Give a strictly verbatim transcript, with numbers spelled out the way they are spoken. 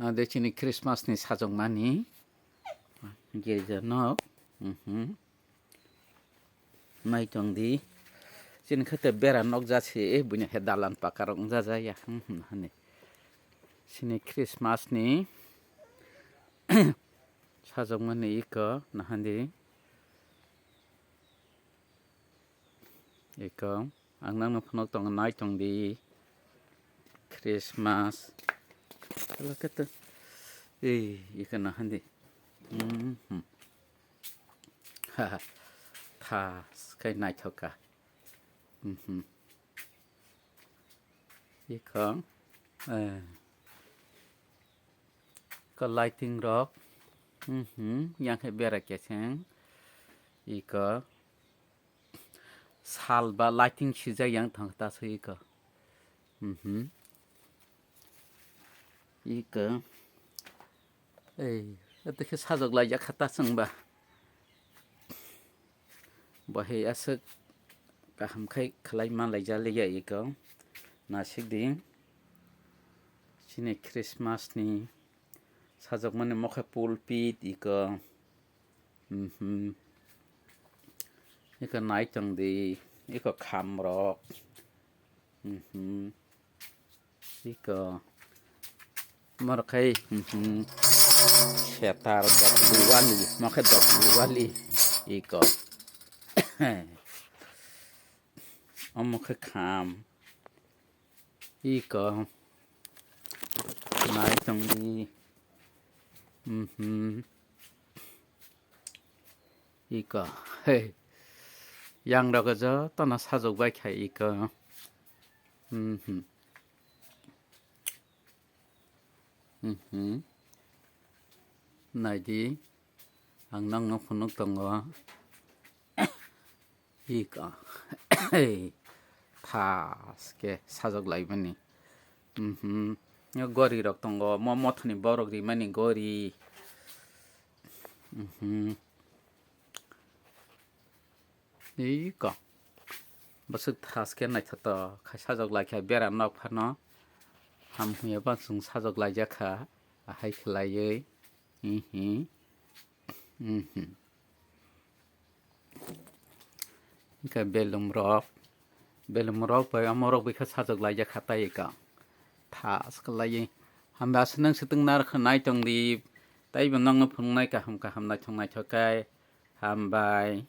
Ade chini Christmas ni sajokmani girja nok. Mhm. Nai tong di. Chini khe te bera nok ja se, eh, buini he dalan paka rok wng ja ja ya. Mhm, hani. Chini Christmas ni sajokmani iko nahandi. Iko ang nangno phunuk tongo, nai tong di. Christmas. Kala kata. Ei, iko nahandi. Mhm. Ha, ha. Thas, kai naithok ka. Mhm. Iko, eh, iko lighting rok. Mhm. Yang khe bera keseng. Iko sal ba lighting sijak yang thang ta se iko. Mhm. Iko. Ei, ate khe sajok lai jak kha ta chwng ba. Bo hai aswk kaham khai khlai man lai ja liya iko. Nasik di. Chini Christmas ni sajokmani mokhe pulpit iko. Mhm. Iko nai tong di, iko kham rok. Mhm. Iko mor khai, mhm. Setar dok duwali, mokhe dok duwali. Iko. Omo khe kham. Iko. Nai tong di. Mhm. Iko. Hey. Yang rok jotono sajok bai kha iko. Mhm. Mhm. Nai di. Ang nangno phunuk tongo. Iko. Thas khe sajok lai mani. Mhm. Gori rok tongo, mo mothani borok rimani gori. Mhm. Iko. Bwswk thas khe naithotok khai sajok lai kha bera nok phano. Ham huya ba chwng sajok lai jak kha. Ahai khlaiwi. Mhm. Mhm. Hingkhe belum rok, belum rok bai omo rok bai khe sajok lai jak kha tai iko. Thas khlaiwi. Hambai aswk nang swtwng narwkha nai tong di. Taibo nokno phunuknai kaham kaham naithok naithok khe. Hambai.